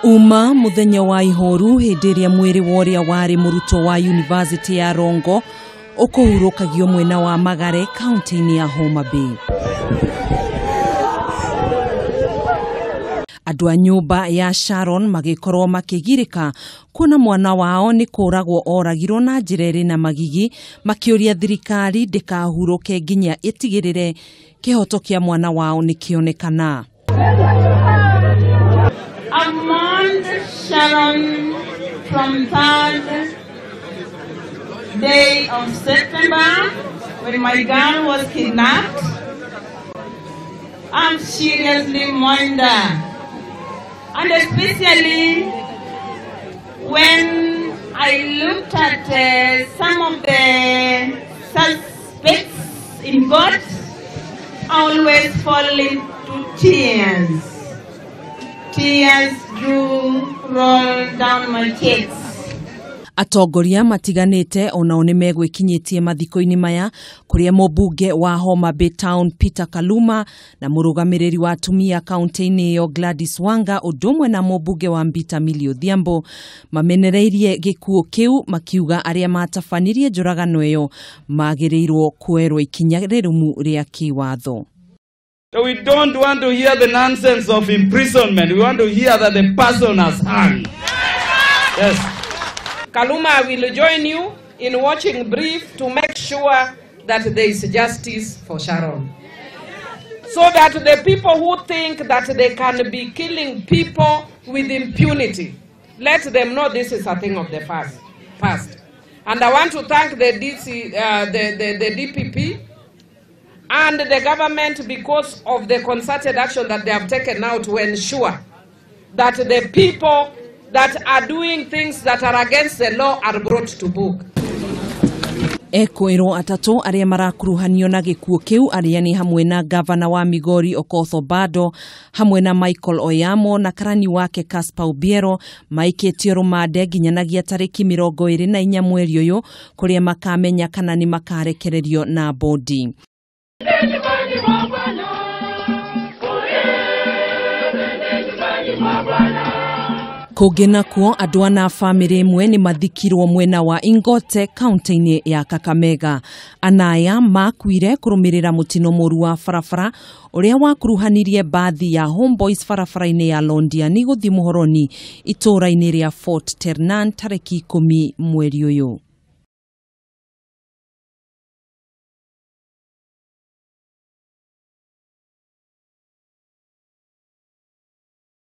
Uma muthenya wa ihoru hindi iria mwiri wa uria wari murutwo wa University ya Rongo ukuhurukagio mwena wa Magare kaunti-ini ya Homa Bay. Andũ a nyũmba ya Sharon magĩkorwo makĩgirĩka kuona mwana wao nĩ kũragwo oragirwo na njĩra ĩrĩ na magigi, makĩũria thirikari ndĩkahurũke nginya ĩtigĩrĩre kĩhoto kĩa mwana wao nĩ kĩonekana. I mourned Sharon from third day of September when my girl was kidnapped. I'm seriously mourned her. And especially when I looked at some of the suspects in court, I always fall into tears. Tears do roll down my cheeks. Atongoria matiganĩte onao nĩ megwĩkinyĩtie mathiko-inĩ maya kũrĩa mũmbunge wa Homa Bay Town Peter Kaluma na mũrũgamĩrĩri wa atumia kaunti-inĩ ĩyo Gladys Wanga ũndũ ũmwe na mũmbunge wa Mbita Millie Odhiambo mamenereirie gĩkuũ kĩu makiuga arĩa matabanirie njũragano ĩyo magĩrĩirwo kuoerwo ikinya rĩrũmu rĩa kĩwatho. So we don't want to hear the nonsense of imprisonment. We want to hear that the person has hung. Yes. Kaluma will join you in watching brief to make sure that there is justice for Sharon. So that the people who think that they can be killing people with impunity, let them know this is a thing of the past. And I want to thank the DC, the DPP and the government because of the concerted action that they have taken now to ensure that the people that are doing things that are against the law are brought to book. Ekwĩrwo atatũ arĩa marakuruhanio na gĩkuũ kĩu arĩa nĩ hamwe na gavana wa Migori Okoth Obado hamwe na Michael Oyamo na karani wake Caspar Obiero maikĩtio rũmande nginyanagia tarĩki 24 mweri ũyũ kũrĩa makamenya kana nĩ makarekererio na bodi. Kũngĩ nakuo andũ ana a bamĩrĩ ĩmwe nĩ mathikirwo mwena wa Ingote kaunti-inĩ ya Kakamega. Anaya makuire kũrũmĩrĩra mũtino mũru wa barabara ũrĩa wakuruhanirie mbathi ya Homeboys barabara-inĩ ya Londiani gũthiĩ Mũhoroni itũũra-inĩ rĩa Fort Ternan tarĩki 10 mweri ũyũ.